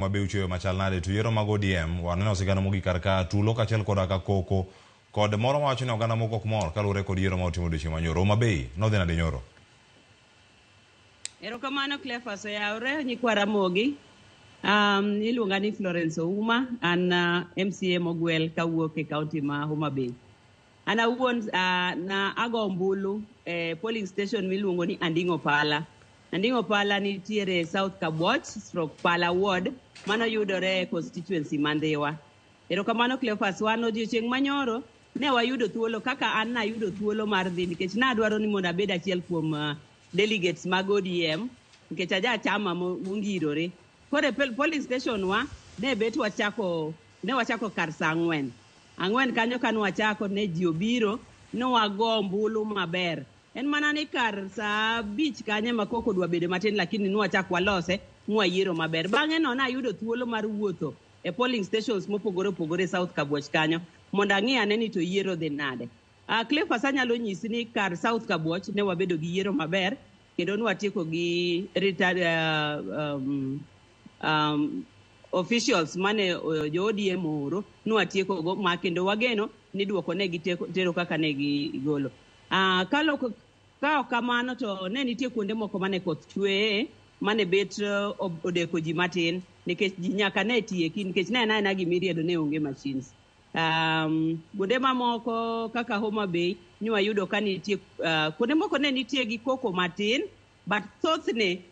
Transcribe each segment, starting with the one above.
Mabe ucheyo machal nade to yiero mag ODM waneno sigana mogik kar ka tulo kaachiel koda ka koko kod moro mawacho ni oganda moko ok mor kaluwore kod yiero ma otimo odiochieng' manyoro. Homa Bay nodhi nade nyoro? Erokamano Cleophas oyawre nyikwa Ramogi. Iluonga ni Florence Ouma, an MCA mogwel kawuok e kaunti ma Homa Bay. An awuon na ago ombulu e polling station miluongo ni Anding'o Pala. Anding'o Pala nitiere South Kabuoch stroke Pala ward mano yudore e constituency ma Ndhiwa. Erokamano Cleophas, wan odiochieng' manyoro ne wayudo thuolo kaka an nayudo thuolo mar dhi nikech nadwaro ni mondo abed achiel kuom delegates mag ODM nikech aja chama mongirore. Koro e polling station wa ne bet wachako ne wachako kar saa ang'wen. Ang'wen kanyo kane wachako ne ji obiro ne wago ombulu maber. En mana ni kar saa abich kanyo ema koko dwa bedo matin lakini nwachak walose mwayiero maber. Bang'e no nayudo thuolo mar wuotho e polling stations mopogore opogore e South Kabuoch kanyo mondo ang'i ane ni to yiero dhi nade. Cleophas anyalo nyisi ni kar South Kabuoch ne wabedo gi yiero maber kendo nwatieko gi retired officials mane jo ODM ooro nwatieko go ma kendo wageno ni duoko ne gitero kaka ne gigolo. Ka ok kamano to ne nitie kuonde moko mane koth chweye mane bet odeko ji matin nikech ji nyaka ne tieki nikech ne en aena gimiriedo ne onge machines. Kuonde mamoko kaka Homa Bay ne wayudo ka nitie kuonde moko ne nitie gi koko matin but thothne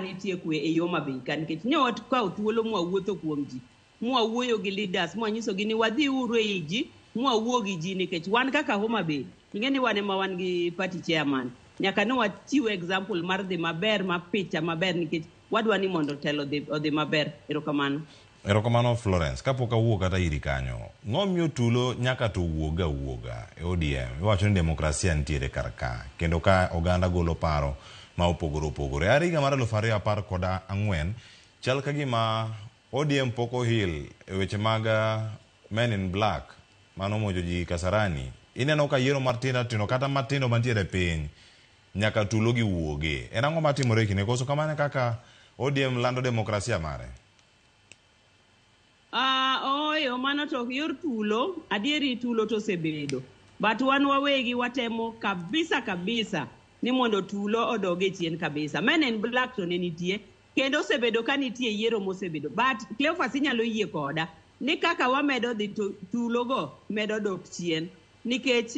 nitie kwe ei Homa Bay ka nikech ne wakawo thuolo mwawuotho kuom ji mwawuoyo gi leaders mwanyisogi ni wadhi uru ei ji mwawuo gi ji nikech wan kaka Homa Bay ing'e ni wan ema wan gi party chairman nyaka ne wachiw example mar dhi maber ma picha maber nikech wadwa ni mondo telo odhi maber. Erokamano. Erokamano Florence. Kapok awuok kata iri kanyo, ng'o miyo tulo nyaka to wuog awuoga e ODM? Iwacho ni demokrasia nitiere kar ka, kendo ka oganda golo paro ma opogore opogore. Are higa mar 2014, chal ka gima ODM pok ohil e weche mag Men in Black mano omonjo ji Kasarani. Ineno ka yiero matindo tindo kata matindo mantiere e piny nyaka tulo gi wuoge. En ang'o matimore e kinde? Koso kamano e kaka ODM lando demokrasia mare? Ooyo, mano to ok yor tulo. Adieri tulo to osebedo. But wan wawegi watemo kabisa kabisa ni mondo tulo odog e chien kabisa. Men in Black to ne nitie kendo osebedo ka nitie yiero mosebedo. But Cleophas inyalo yie koda ni kaka wamedo dhi to tulogo medo dok chien. Nikech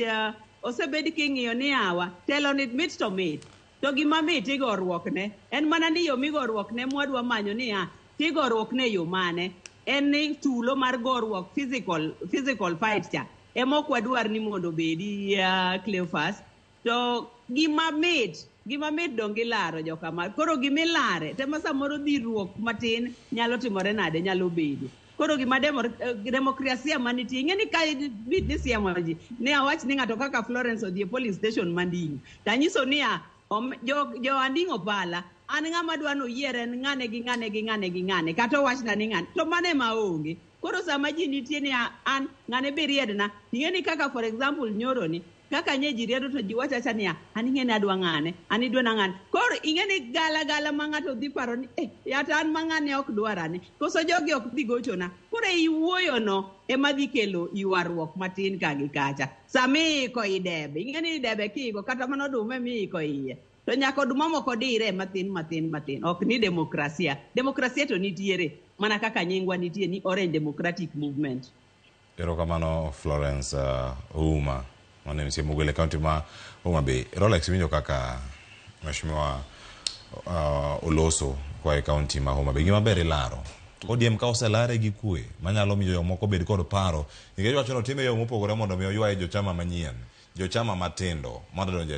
osebed king'iyo ni awa telo ni mit to mit. To gima mit igoruokne en mana ni yo migoruokne mwadwa manyo niya tigoruokne e yo mane en ni tulo mar goruok physical fight cha ema ok wadwar ni mondo obedi Cleophas. To gima mit dong ilaro jokama. Koro gimilare tema samoro dhiruok matin nyalo timore nade nyalo bedo. Koro gima demokrasia manitie ing'e ni ka bit ni siemo ji ne awach ni ng'ato kaka Florence odhi e polling station Manding'o tanyiso niya jo Anding'o Pala an ng'ama dwa noyier en ng'ane gi ng'ane gi ng'ane gi ng'ane kata owachna ni ng'ane to mano ema onge. Koro sama ji nitie ni an ng'ane be riedna ing'e ni kaka for example nyoro ni kaka nye ji riedo to ji wacho acha niya an ing'e ni adwa ng'ane an idwa na ng'ane. Koro ing'e ni gala gala ma ng'ato dhi paro ni yata an ma ng'ane ok dwarane koso jogi ok dhi gochona. Koro ei wuoyo no ema dhi kelo ywaruok matin ka gi kacha. Sama iiko i debe ing'e ni debe kiiko kata mana oduma ema iiko iye to nyaka oduma moko dire matin matin matin. Ok ni demokrasia. Demokrasia to nitiere mana kaka nyingwa nitie ni Orange Democratic Movement. Erokamano Florence Ouma mano MCA mogwel e kaunti ma Homa Bay. Rolex winjo kaka Mheshimiwa oloso koa e kaunti ma Homa Bay. Gima ber ilaro. ODM ka oselare gi kwe manyalo miyo jomoko bed kod paro nikech wacho ni otime e yo mopogore mondo mi oywaye jochama manyien, jochama matindo mondo donje.